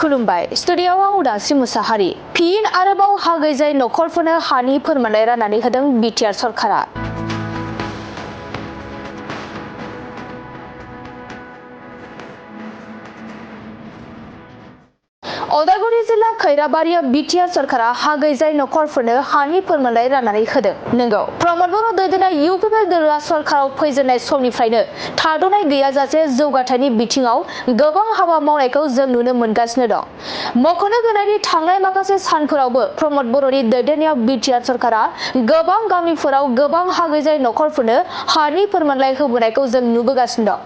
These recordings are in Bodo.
खुलुमबाय स्टुडिय'आव आं उदांस्रि मुसाहारि फिन आरोबाव हा गैजायै नखरफोरनो हानि फोरमानलाइ राननानै होदों बिटिआर सरकारा। उदालगुरि जिल्ला खैराबारियाव बिटिआर सरकारा हा गैजायै नखरफोरनो हानि फोरमानलाइ राननानै होदों। नंगौ, प्रमद बर' दैदेननाय बtr सरकाराव फैजेननाय समनिफ्रायनो थाद'नाय गैयाजासे जौगाथायनि बिथिङाव गोबां हाबा मावनायखौ जों नुनो मोनगासिनो दं। मख'नो गोनांदि थांनाय माखासे सानफोरावबो प्रमद बर'नि दैदेननायाव बिटिआर सरकारा गोबां गामिफोराव गोबां हा गैजायै नखरफोरनो हानि फोरमानलाइ होबोनायखौ जों नुबोगासिनो दं।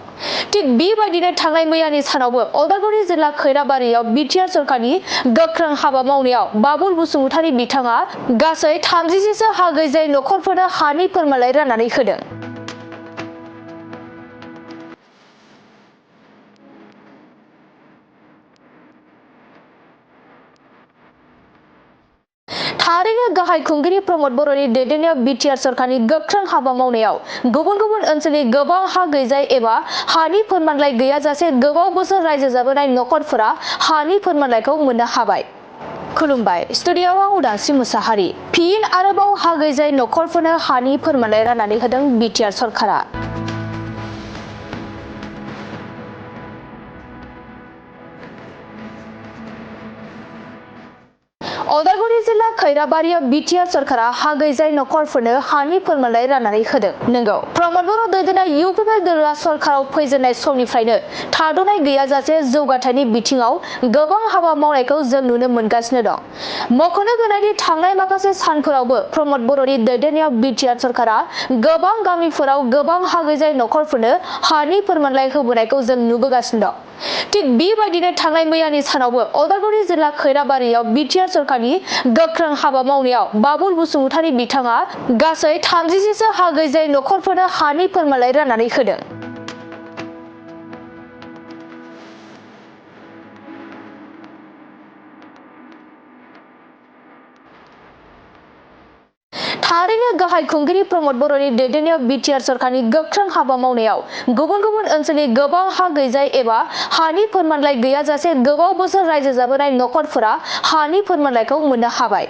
थिग बेबायदिनो थांनाय मैयानि सानावबो उदालगुरि जिल्ला खैराबारियाव बिटिआर सरकारनि गोख्रों हाबा मावनायाव बाबुल बसुमतारी बिथाङा गासै 30 हा गैजायै नखरफोरनो हानि फोरमानलाइ राननानै होदों। थारैनो गाहाय खुंगिरि प्रमद बर'नि दैदेननायाव बिटिआर सरकारनि गोख्रों हाबा मावनायाव गुबुन गुबुन ओनसोलनि गोबां हा गैजायै एबा हानि फोरमानलाइ गैयाजासे गोबाव बोसोर रायजो जाबोनाय नखरफोरा हानि फोरमानलाइखौ मोननो हाबाय। खुलुमबाय स्टुडिय'आव आं उदांस्रि मुसाहारि फिन आरोबाव हा गैजायै नखरफोरनो हानि फोरमानलाइ राननानै होदों बिटिआर सरकारा। उदालगुरि जिल्ला खैराबारियाव बिटिआर सरकारा हा गैजायै नखरफोरनो हानि फोरमानलाइ राननानै होदों। नंगौ, प्रमद बर' दैदेननाय बtr सरकाराव फैजेननाय समनिफ्रायनो थाद'नाय गैयाजासे जौगाथायनि बिथिङाव गोबां हाबा मावनायखौ जों नुनो मोनगासिनो दं। मख'नो गोनांदि थांनाय माखासे सानफोरावबो प्रमद बर'नि दैदेननायाव बिटिआर सरकारा गोबां गामिफोराव गोबां हा गैजायै नखरफोरनो हानि फोरमानलाइ होबोनायखौ जों नुबोगासिनो दं। थिग बेबायदिनो थांनाय मैयानि सानावबो उदालगुरि जिल्ला खैराबारियाव बिटिआर सरकारनि गोख्रों हाबा मावनायाव बाबुल बसुमतारी बिथाङा गासै 30 हा गैजायै नखरफोरनो हानि फोरमानलाइ राननानै होदों। थारैनो गाहाय खुंगिरि प्रमद बर'नि दैदेननायाव बिटिआर सरकारनि गोख्रों हाबा मावनायाव गुबुन गुबुन ओनसोलनि गोबां हा गैजायै एबा हानि फोरमानलाइ गैयाजासे गोबाव बोसोर रायजो जाबोनाय नखरफोरा हानि फोरमानलाइखौ मोननो हाबाय।